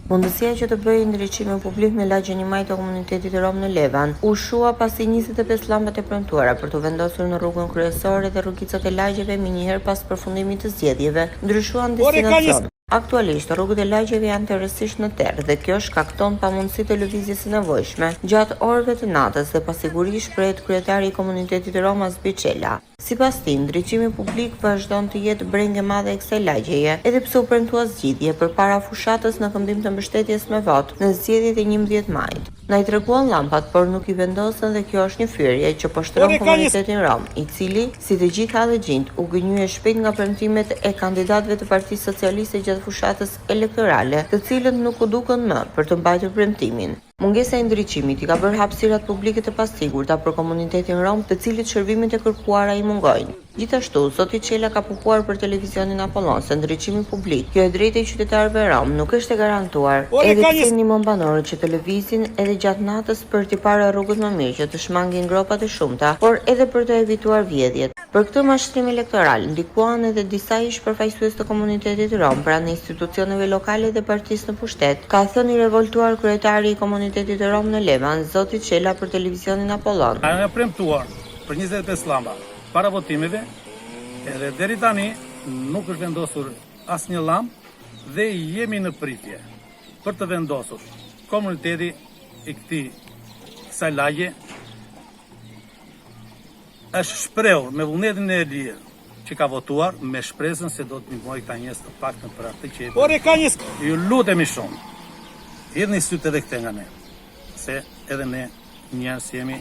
Mundësia që të bëhej ndriçimi publik në lagjen Limaj të komunitetit rom në Levan, u shua pasi 25 llambat e premtuara për t'u vendosur në rrugën kryesore dhe rrugicat e lagjeve menjëherë pas përfundimit të zgjedhjeve, ndryshuan destinacion. Aktualisht, rrugët e lagjeve janë tërësisht në terr dhe kjo shkakton pamundësi të lëvizjes së nevojshme gjatë orëve të natës dhe pasiguri, shprehet kryetari i komunitetit rom Azbi Çela. Sipas tij, ndriçimi publik vazhdon të jetë brengë e madhe e kësaj lagjeje, edhe pse u premtua zgjidhje përpara fushatës në këmbim të mbështetjes me votë në zgjedhjet e 11 majit. Na i treguan llampat, por nuk i vendosën dhe kjo është një fyerje që poshtëron komunitetin rom, i cili, si të gjithë hallexhinjtë, u gënjye shpejt nga premtimet e kandidatëve të Partisë Socialiste gjatë fushatës elektorale, të cilët nuk u dukën më për të mbajtur premtimin. Mungesa e ndriçimit i ka bërë hapësirat publike të pasigurta për komunitetin rom, të cilit shërbimet e kërkuara i mungojnë. Gjithashtu, zoti Çela ka pohuar për televizionin Apollon se ndriçimi publik, kjo e drejtë e qytetarëve romë, nuk është e garantuar, edhe pse ndihmon banorët që të lëvizin edhe gjatë natës për t'i parë rrugët më mirë që të shmangin gropat e shumta, por edhe për të evituar vjedhjet. Për këtë mashtrim elektoral ndikuan edhe disa ish-përfaqësues të komunitetit rom pranë institucioneve lokale dhe partisë në pushtet, ka thënë i revoltuar kryetari i komunitetit rom në Levan, zoti Çela për televizionin Apollon. Na janë premtuar për 25 llamba. Para votimeve, edhe deri tani nuk është vendosur asnjë llambë dhe jemi në pritje për të vendosur. Komuniteti i këtij kësaj lagje është shprehur me vullnetin e lirë që ka votuar me shpresën se do të ndihmojë këta njerëz të paktën për atë që Ore ka një Ju lutemi shumë. Hidhni sytë edhe këtej nga ne, se edhe ne njerëz jemi.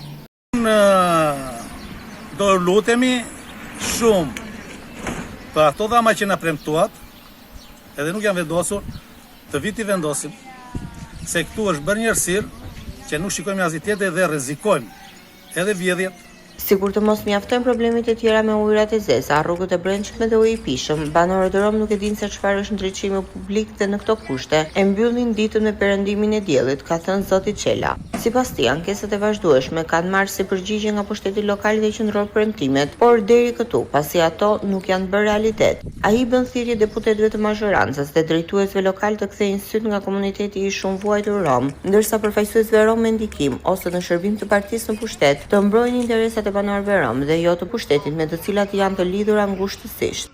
Unë do lutemi shumë për ato llamba që na premtuat, edhe nuk janë vendosur, të vijmë t'i vendosim, se këtu është bërë një errësirë, që nuk shikojmë asgjë tjetër dhe rrezikojmë edhe vjedhjet. Sikur të mos mjaftojnë problemet e tjera me ujërat e zeza, rrugët e brendshme dhe uji i pijshëm, banorët romë nuk e dinë se çfarë është ndriçimi publik dhe në këto kushte e mbyllin ditën me perëndimin e diellit, ka thënë zoti Çela. Sipas tij, ankesat e vazhdueshme kanë marrë si përgjigje nga pushteti lokal dhe qendror premtimet, por deri këtu, pasi ato nuk janë bërë realitet. Ai i bën thirrje deputetëve të mazhorancës dhe drejtuesve lokalë të kthejnë sytë nga komuniteti i shumëvuajtur rom, ndërsa përfaqësuesve romë me ndikim ose në shërbim të partisë në pushtet, të mbrojnë interesat e banorëve romë dhe jo të pushtetit me të cilat janë të lidhura ngushtësisht.